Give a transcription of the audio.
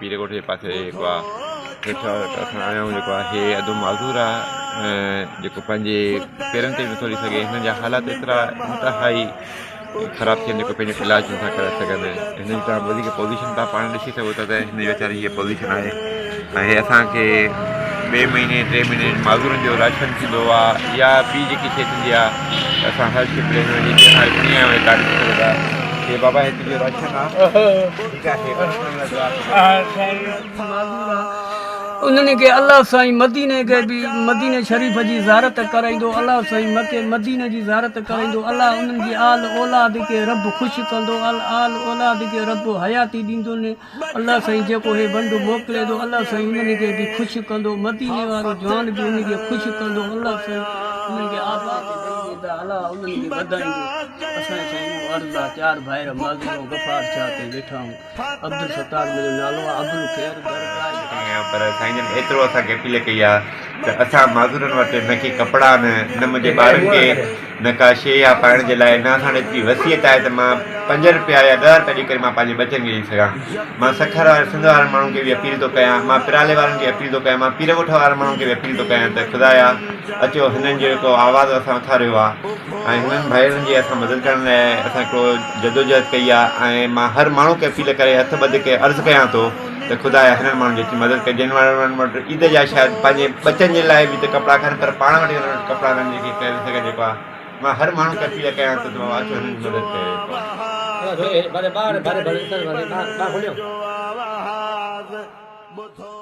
پير ڳوٺ جي پاسي جيڪو آ هيٺ اسان آيا آهيون جيڪو آ هي اڌ معذور آ جيڪو پنهنجي پيرن تي نٿو هلي سگهي هن جا حالات ايترا انتهائي خراب ٿي ويا جيڪو پنهنجو علاج نٿا ڪرائي سگهن هن جي تان وڌيڪ پوزيشن تان پاڻ ڏسي سگهو ٿا ته هن جي ويچاري هي پوزيشن آهي ۽ هي اسانکي ٻئي مهيني ٽي مهيني معذورن جو راشن ٿيندو آ يا ٻي جيڪي شي ٿيندي آ ته اسان هر شي ملي وڃي جي اسان کڻي آيا آهيون تان ڏسي سگهو ٿا هي بابا هي تنهنجو راشن آ ٺيڪ آ هي معذور آ انهن کي الله سائين مديني کي به مديني شريف جي زيارت ڪرائيندو الله سائين مڪي مديني جي زيارت ڪرائيندو الله انهن جي آل اولاد کي رب خوش ڪندو آل اولاد کي رب حياتي ڏيندو الله سائين جيڪو هي ونڊ موڪلي ٿو الله سائين انهن کي به خوش ڪندو مديني وارو جوان به انهن کي خوش ڪندو الله سائين انهن کي آباد ڏئي ويندا الله انهن کي وڌائيندو اسان جو سائين اهو عرض آ چار ڀائر معذور غفار شاهه تي ويٺا آهيون عبدالستار منهنجو نالو آ ابوالخير درگاهه. پر سائين جن ايترو اسان کي اپيل ڪئي آ ته اسان معذورن وٽ نه ڪي ڪپڙا آهن نه منهنجي ٻارن کي نه ڪا شيء آ پائڻ جي لاء نه اسان وٽ ايتري وسيعت آهي ته مان پنج رپيا يا ڏهه رپيا ڏئي ڪري مان پنهنجي ٻچن کي ڏئي سگهان. مان سکر وارن سنڌ وارن ماڻهن کي به اپيل ٿو ڪيان، مان پرالي وارن کي اپيل ٿو ڪيان، مان پير ڳوٺ وارن ماڻهن کي به اپيل ٿو ڪيان ته خدايا اچو هنن جو جيڪو آواز اسان اٿاريو آ ۽ هنن ڀائرن جي اسان مدد ڪرڻ لاء اسان هڪڙو جدوجهد ڪئي آ ۽ مان هر ماڻهو کي اپيل ڪري هٿ ٻڌ ڪري عرض ڪيان ٿو ته خدايا هنن ماڻهن جي اچي مدد ڪر جن ماڻهن وٽ عيد جا شايد پنهنجي ٻچن جي لاء به ته ڪپڙا ڪانهن پر پاڻ وٽ هنن وٽ ڪپڙا ناهن جيڪي پهري سگهن جيڪو آ مان هر ماڻهو کي اپيل ڪيان ٿو ته بابا اچو هنن جي مدد ڪيو جيڪو آ.